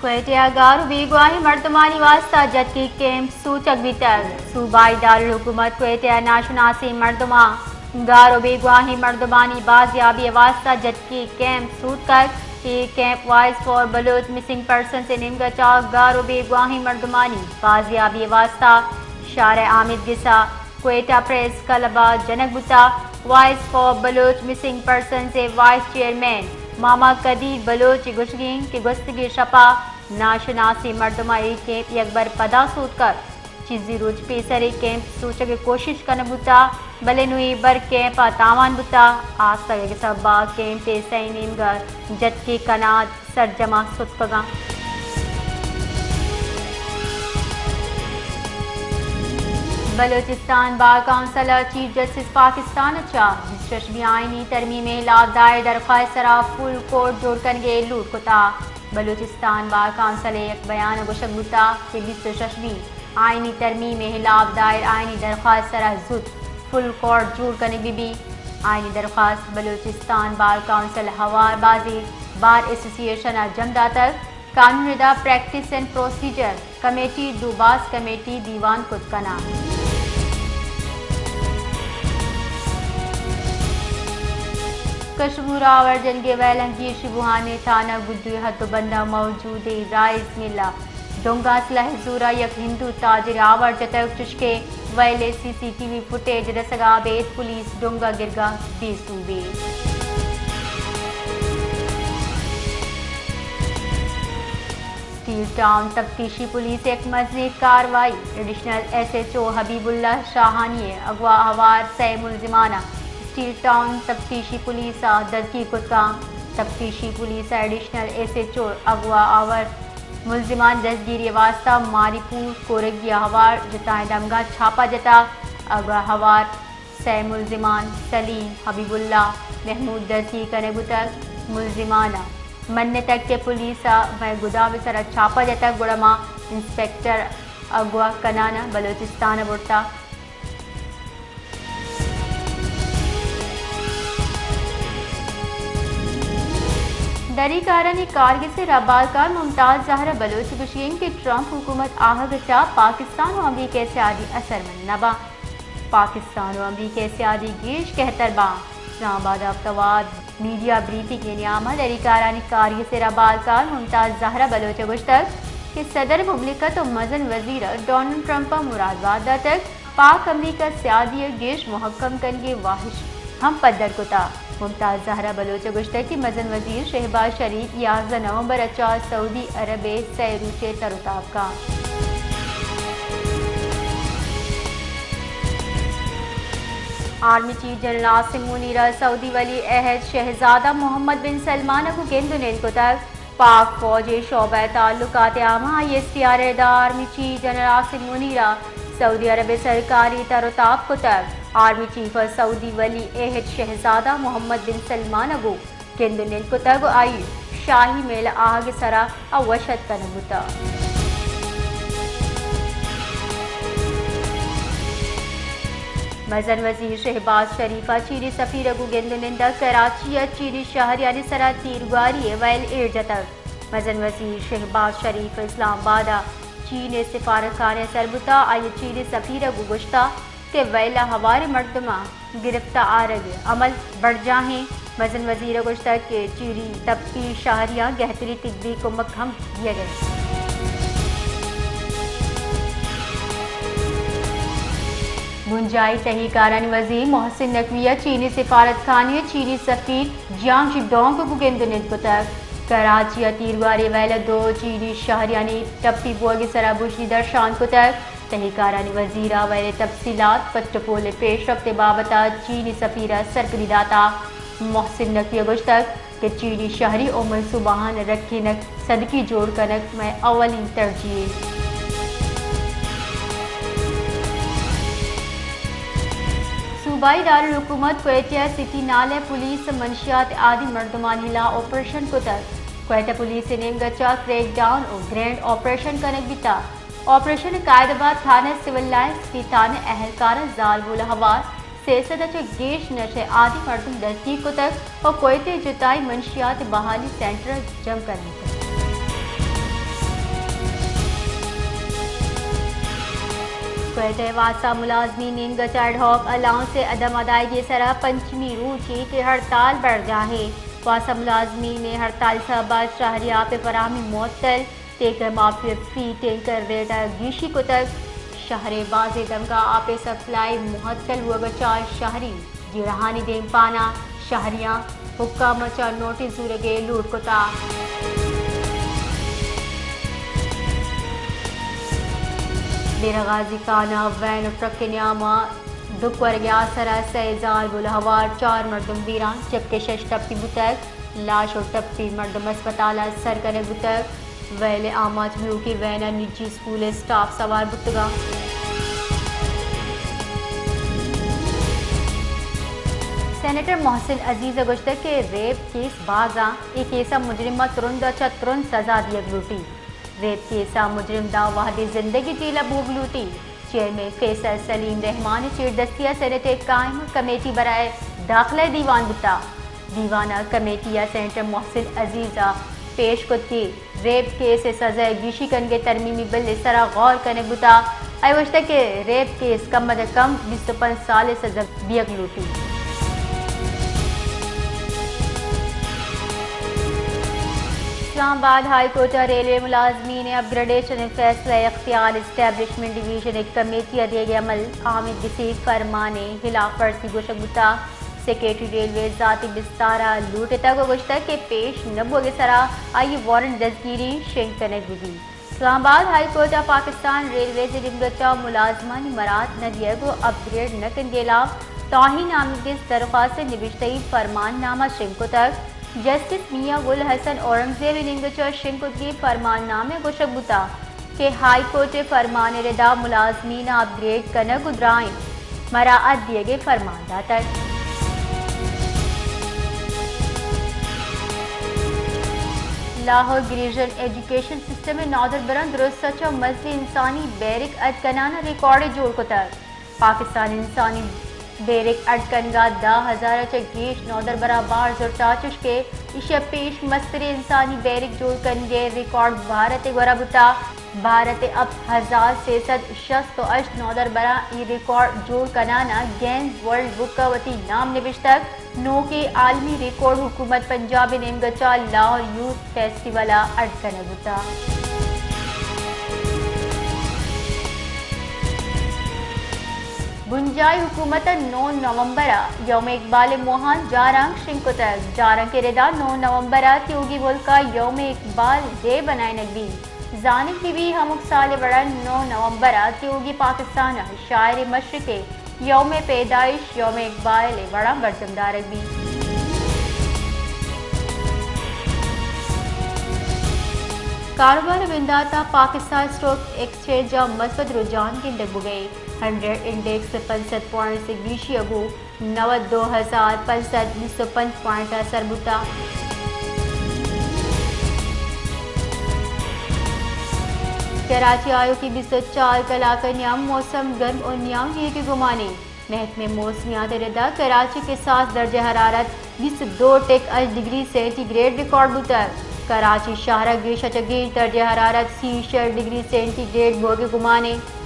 کوئٹہ ءَ گار ءُ بیگواھیں مردمانی واستہ جتکیں کیمپ سوچگ بیتگ۔ صوبائی دارالحکومت کوئٹہ ءَ ناشناسیں مردماں گار ءُ بیگواھیں مردمانی بازیابی ءِ واستہ جتکیں کیمپ سوتکگ۔ اے camp voice for Baloch missing persons ءِ نیمگ ءَ چہ گار ءُ بیگواھیں مردمانی بازیابی ءِ واستہ شارع آمید گس ءَ کوئٹہ پریس کلب ءَ جنگ بوتگ۔ Voice for Baloch missing persons ءِ وائس چیئرمین ماما قدیر بلوچ ءِ گوشگ اِنت کہ گوستگیں شپ ءَ ناشناسیں مردماں اے کیمپ یکبر پدا سوتکگ۔ چیزے روچ پیسر اے کیمپ سوچگ ءِ کوشش کنگ بوتگ، بلے نوں اے بر کیمپ ءَ تاوان بوتگ۔ آستگ ءِ سبب ءَ کیمپ ءِ سئے نیمگ ءَ جتکیں کناد سرجم ءَ ستکگ اَنت۔ بلوچستان بار کونسل ءَ چیف جسٹس پاکستان ءَ چہ بیست ءُ ششمی آئینی ترمیم ءِ ہلاپ دائر درخواست ءِ سرا فل کورٹ جوڑ کنگ ءِ لوٹ کتگ۔ بلوچستان بار کونسل ءِ یک بیان ءَ گوشگ بوتگ کہ بیست ءُ ششمی آئینی ترمیم ءِ ہلاپ دائر آئینی درخواست ءِ سرا زوت فل کورٹ جوڑ کنگ بہ بیت۔ آئینی درخواست بلوچستان بار کونسل ءِ ہوار بازیں بار ایسوسی ایشن ءَ جم داتگ۔ قانون ادا پریکٹس اینڈ پروسیجر کمیٹی، دو باز کمیٹی دیوان کت کناں۔ کشمور ءَ آوار جنگ ءِ ویلاں گیش بوھان ءِ تھانہ گڈو ءِ حد ءُ بند ءَ موجودیں رائس مل ءَ ڈونگ ءَ اسلحہ ءِ زور ءَ یک ہندو تاجر ءَ آوار جتگ، چشکہ ویل ءِ سی سی ٹی وی فوٹیج رسگ ءَ ابید پولیس ڈونگ ءِ گرگ ءَ بے سوب اِنت۔ اسٹیل ٹاؤن تفتیشی پولیس ءِ یک مزنیں کاروائی، ایڈیشنل ایس ایچ او حبیب اللہ شاہانی ءِ اغوا آوار سئے ملزماناں اسٹیل ٹاؤن تفتیشی پولیس ءَ دزگیر کتگ اَنت۔ تفتیشی پولیس ءَ ایڈیشنل ایس ایچ او اغوا آور ملزمان دزگیری ءِ واستہ ماری پور کورگی ءَ ہوار جتائیں دمگاں چھاپہ جتگ۔ اغوا ہوار سئے ملزمان سلیم، حبیب اللہ، محمود دزگیر کنگ بوتگ۔ ملزماناں منتگ کہ پولیس ءَ مئے گدام ءِ سرا چھاپہ جتگ، گڑا ما انسپکٹر اغوا کنان ءَ بلوچستان ءَ برتگ۔ دری کارانی کارگس ءِ ربالکار ممتاز زہرا بلوچ گوشگ اِنت کہ ٹرمپ حکومت آہگ ءَ چہ پاکستان ءُ امریکہ ءِ سیادی اثرمند نہ باں۔ پاکستان ءُ امریکہ ءِ سیادی گیش گہتر باں۔ اسلام آباد ءَ ہفتہ وار میڈیا بریفنگ ءِ نیام ءَ دری کارانی کارگس ءِ ربالکار ممتاز زہرا بلوچ ءَ گوشتگ کہ صدر مملکت ءُ مزن وزیر ڈونلڈ ٹرمپ ءَ مراد بات داتگ، پاک امریکہ سیادی ءِ گیش مہکم کنگ ءِ واہش ہم پدر کتگ۔ ممتاز زہرا بلوچ ءَ گوشتگ کہ مزن وزیر شہباز شریف یازدہ نومبر ءَ چہ سعودی عرب ءَ سئے روچ ءِ تر ءُ تاب کنت۔ آرمی چیف جنرل عاصم منیر ءَ سعودی ولی عہد شہزادہ محمد بن سلمان ءَ گوں گند ءُ نند کتگ۔ پاک فوج ءِ شعبہ تعلقات عامہ، آئی ایس پی آر، ءِ دار آرمی چیف جنرل عاصم منیر ءَ سعودی عرب ءِ سرکاری تر ءُ تاب کتگ۔ آرمی چیف ءَ سعودی ولی عہد شہزادہ محمد بن سلمان ءَ گوں گند ءُ نند کتگ ءُ آئی ءَ شاہی میل ءِ آہگ ءِ سرا وش اتک کنگ بوتگ۔ مزن وزیر شہباز شریف ءَ چینی سفیر ءَ گوں گند ءُ نند ءَ کراچی ءَ چینی شہریانی سرا تیرگواری ءِ ویل ایر جتگ۔ مزن وزیر شہباز شریف اسلام آباد ءَ چین ءِ سفارتخانہ ءَ سر بوتگ، آئی ءَ چینی سفیر ءَ گوں گوشتگ کہ ویل ءِ ہواریں مردماں گرفت ءَ آرگ ءِ عمل برجاہ اِنت۔ مزن وزیر ءَ گوشتگ کہ چینی تپتی شہریاں گہتری طبی کمک ہم دیگ ءَ اِنت۔ بنجاہی تہی کارانی وزیر محسن نقوی ءَ چینی سفارتخانہ ءَ چینی سفیر جیانگ جی ڈونگ ءَ گوں گند ءُ نند کتگ۔ کراچی ءَ تیرگواری ءِ ویل ءَ دو چینی شہریانی ٹپی بوگ ءِ سرا بژنی درشان کتگ۔ تہی کارانی وزیر ءَ ویل ءِ تفصیلات، پٹ ءُ پول ءِ پیشرفت ءِ بابت ءَ چینی سفیر ءَ سرپدی داتگ۔ محسن نقوی ءَ گوشتگ کہ چینی شہری ءُ منصوبہاں رکینگ، سدکی جوڑ کنگ مئے اولین ترجیح اِنت۔ صوبائی دارالحکومت کوئٹہ ءِ سٹی نالہ ءَ پولیس ءَ منشیات ءِ آدی مردمانی ہلاپ آپریشن کتگ۔ کوئٹہ پولیس ءِ نیمگ ءَ چہ کریک ڈاؤن ءُ گرینڈ آپریشن کنگ بیتگ۔ آپریشن ءِ قائد ءَ بعد تھانہ سول لائنز، سٹی تھانہ ءِ اہلکاراں زالبول ءُ ہوار سئے سد ءَ چہ گیش نشہ ءِ آدی مردم دزگیر کتگ ءُ کوئٹہ ءِ جتائیں منشیات ءِ بحالی سینٹر ءَ جم کنگ بیتگ۔ کوئٹہ ءِ واسا ملازمین نیمگ ءَ چہ ایڈ ہاک الاؤنس ءِ عدم ادائیگی ءِ سرا پنچمی روچے کہ ہڑتال برجاہ اِنت۔ واسا ملازمین ءِ ہڑتال ءِ سبب ءَ شہری آپ ءِ فراہمی معطل، ٹینکر مافیا فی ٹینکر ریٹ ءَ گیشی کتگ۔ شہر ءِ بازیں دمگ ءَ آپ ءِ سپلائی معطل بوگ ءَ چہ شہری جیڑہانی دیمپان ءَ شہریاں حکام ءَ چہ نوٹس زورگ ءِ لوٹ کتگ۔ ڈیرہ غازی خان ءَ وین ءُ ٹرک ءِ نیام ءَ دک ورگ ءِ آسر ءَ سئے زالبول ءُ ہوار، چار مردم بیران، جبکہ شش ٹپی بوتگ۔ لاش ءُ ٹپی مردم ہسپتال ءَ سر کنگ بوتگ۔ ویل ءِ آماچ بوھوکیں وین ءَ نجی اسکول ءِ اسٹاف سوار بوتگ اَنت۔ سینیٹر محسن عزیز ءَ گوشتگ کہ ریپ کیس باز اَنت، اے کیس ءَ مجرم ءَ ترند ءَ چہ ترند سزا دیگ لوٹیت۔ ریپ کیس ءَ مجرم داں وہدے زندگی جیل ءَ بوگ لوٹیت۔ چیئرمین فیصل سلیم رحمان ءِ چیردستی ءَ سینیٹ ءِ قائمہ کمیٹی برائے داخلہ ءِ دیوان بوتگ۔ دیوان ءَ کمیٹی ءَ سینیٹر محسن عزیز ءَ پیش کت کہ ریپ کیس ءِ سزا ءِ گیشی کنگ ءِ ترمیمی بل ءِ سرا غور کنگ بوتگ۔ آئی ءَ گوشتگ کہ ریپ کیس کم از کم بیست ءُ پنچ سال ءِ سزا بیگ لوٹیت۔ اسلام آباد ہائی کورٹ ءَ ریلوے ملازمین ءِ اپ گریڈیشن ءِ فیصلہ ءِ اختیار اسٹیبلشمنٹ ڈویژن ءِ کمیٹی ءَ دیگ ءِ عمل آمد گسی فرمان ءِ ہلاپ ورزی گوشگ بوتگ۔ سیکرٹری ریلوے ذاتی بستار ءَ لوٹتگ ءُ گوشتگ کہ پیش نہ بوگ ءِ سرا آئی ءِ وارنٹ دزگیری شنگ کنگ بہ بیت۔ اسلام آباد ہائی کورٹ ءَ پاکستان ریلویز ءِ نیمگ ءَ چہ ملازمانی مراد نہ دیگ ءُ اپ گریڈ نہ کنگ ءِ ہلاپ توہین آمیدگس درخواست ءِ نبشتہی فرمان نامہ شنگ کتگ۔ جسٹس میاں گل حسن اورنگزیب ءِ نیمگ ءَ چہ شنگ کتگیں فرمان نامہ ءَ گوشگ بوتگ کہ ہائی کورٹ ءِ فرمان ءِ ردا ملازمین ءَ اپ گریڈ کنگ ءُ درائیں مراعات دیگ ءِ فرمان داتگ۔ لاہور گریجویشن ایجوکیشن سسٹم ءِ نودربراں درست ءَ چہ مزنیں انسانی بیرک اڈ کنان ءَ ریکارڈے جوڑ کتگ۔ پاکستان ءِ انسانی بیرک اڈ کنگ ءَ دہ ہزار ءَ چہ گیش نودربراں بہر زرتگ، چوشکہ ایشی ءَ پیش مستریں انسانی بیرک جوڑ کنگ ءِ ریکارڈ بھارت ءِ گورا بوتگ۔ بھارت ءِ ہپت ہزار سے سد شست ءُ ہشت نودربراں اے ریکارڈ جوڑ کنان ءَ گینز ورلڈ بک ءَ وتی نام نبشتگ۔ نوکیں عالمی ریکارڈ حکومت پنجاب ءِ نیمگ ءَ چہ لاہور یوتھ فیسٹیول ءَ اڈ کنگ بوتگ۔ بنجاہی حکومت ءَ نو نومبر ءَ یوم اقبال ءِ موہاں جارانک شنگ کتگ۔ جارانک ءِ ردا نو نومبر ءَ تیوگی ملک ءَ یوم اقبال ڈے بنائینگ بیت۔ زانگ بہ بیت، ہمک سال ءِ وڑا نو نومبر ءَ تیوگی پاکستان ءِ شاعر مشرق ءِ یوم پیدائش یوم اقبال ءِ وڑا برجم دارگ بیت۔ کاروبار ءِ بندات ءَ پاکستان اسٹاک ایکسچینج ءَ مثبت رجحان گندگ بوگ ءَ، ہنڈریڈ انڈیکس پنچ سد پوائنٹس ءِ گیشی ءَ گوں نود دو ہزار پنچ سد بیست ءُ پنچ پوائنٹ ءَ سر بوتگ۔ کراچی ءَ آیوکیں بیست ءُ چار کلاک ءِ نیام موسم گرم ءُ نیام بیگ ءِ گمان اِنت۔ محکمہ موسمیات ءِ ردا کراچی ءِ کساس درجہ حرارت بیست ءُ دو ٹک ہشت ڈگری سینٹی گریڈ ریکارڈ بوتگ۔ کراچی شہر ءَ گیش ءَ چہ گیش درجہ حرارت سی ءُ شش ڈگری سینٹی گریڈ بوگ ءِ گمان اِنت۔